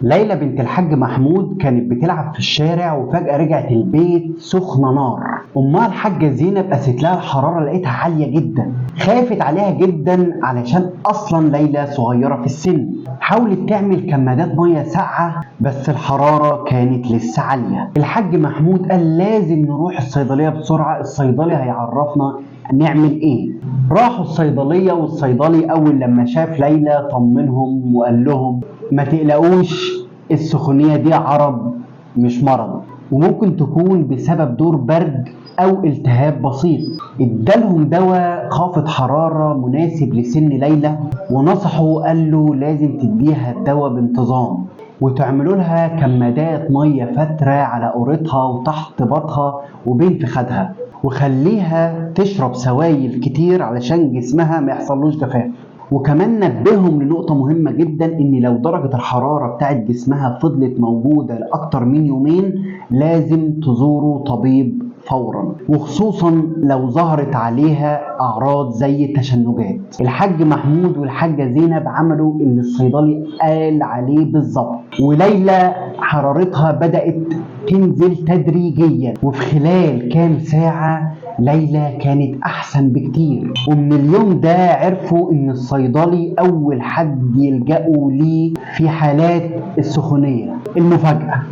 ليلى بنت الحاج محمود كانت بتلعب في الشارع وفجأة رجعت البيت سخنة نار. أمها الحاجة زينب قست لها الحرارة لقيتها عالية جدا، خافت عليها جدا علشان أصلا ليلى صغيرة في السن. حاولت تعمل كمادات مية ساقعة بس الحرارة كانت لسه عالية. الحاج محمود قال لازم نروح الصيدلية بسرعة، الصيدلي هيعرفنا نعمل ايه. راحوا الصيدلية والصيدلي أول لما شاف ليلى طمنهم وقال لهم ما تقلقوش، السخونية دي عرض مش مرض، وممكن تكون بسبب دور برد أو التهاب بسيط. ادالهم دواء خافض حرارة مناسب لسن ليلى ونصحه، قال له لازم تديها الدواء بانتظام وتعملوا لها كمادات مية فترة على قورتها وتحت بطها وبين فخدها، وخليها تشرب سوائل كتير علشان جسمها ما يحصلوش جفاف. وكمان نبههم لنقطة مهمة جدا، ان لو درجة الحرارة بتاعت جسمها فضلت موجودة لأكتر من يومين لازم تزوروا طبيب فورا، وخصوصا لو ظهرت عليها اعراض زي التشنجات. الحاج محمود والحاجة زينب عملوا اللي الصيدلي قال عليه بالظبط، وليلى حرارتها بدأت تنزل تدريجيا، وفي خلال كام ساعة ليلى كانت أحسن بكتير. ومن اليوم ده عرفوا إن الصيدلي أول حد يلجأوا ليه في حالات السخونية. المفاجأة.